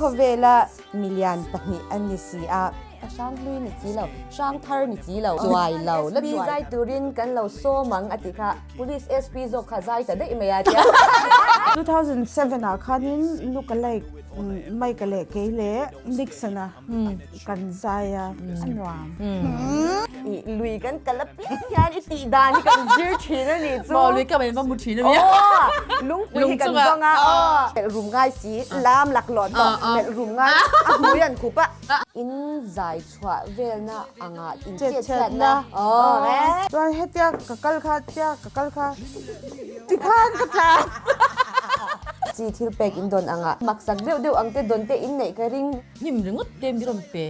Khawvela milian pahnih an ni si a. A hrang hlui ni si lo, hrang thar ni si lo, chuai lo, la chuai. Zai turin kan lo sawm ang a tih kha Police SP zawk kha zai ta daih mai a tia. 2007 ah khanin look alike Mike-a leh kei leh Nixon-a kan zai a, a nuam. I lui kan kal apiang hian i tih dan hi kan zir thin a nih chu. Maw lui ka mai va mu thin a nia. Aw, lungpui hi kan zawng a, aw. Melh rum ngai si, lam laklawh tawh, melh rum ngai, a hmui an khup a. In zai chhuah velna angah in chet chhiatna. Aw e. Chuan hetia ka kal kha, tia ka kal kha, tikhan ka tlan. Chi thil pek in dawn angah maksak deuh deuh ang te dawn te in neih ka ring. Hnim ringawt te mi rawn pe.